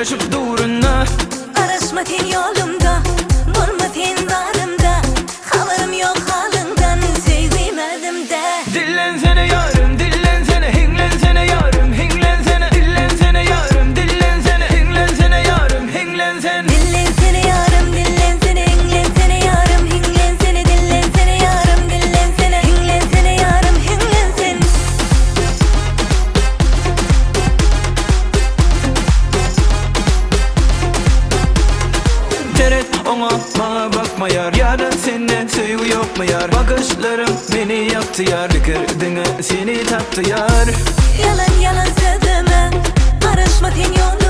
Garaşyp durun-a. Garaşma sen ýolumda, bolma sen zarymda, Habarym ýok halyňdan, söýgim özümde. Dillensene ýarym, dillensene, hiňlensene ýarym, hiňlensene, Dillensene ýarym, dillensene, hiňlensene ýarym, hiňlensen. Dillensene ýarym, dillensene, hiňlensene ýarym, hiňlensene, Dillensene ýarym, dillensene, hiňlensene ýarym, hiňlensen. Seret oňa maňa bakmaýar Ýa-da sende söýgi ýokmy ýar Bakyşlaryň meni ýakdy ýar Pikir diňe seni tapdy ýar. Ýalan ýalan sözleme, garaşma sen ýoluma.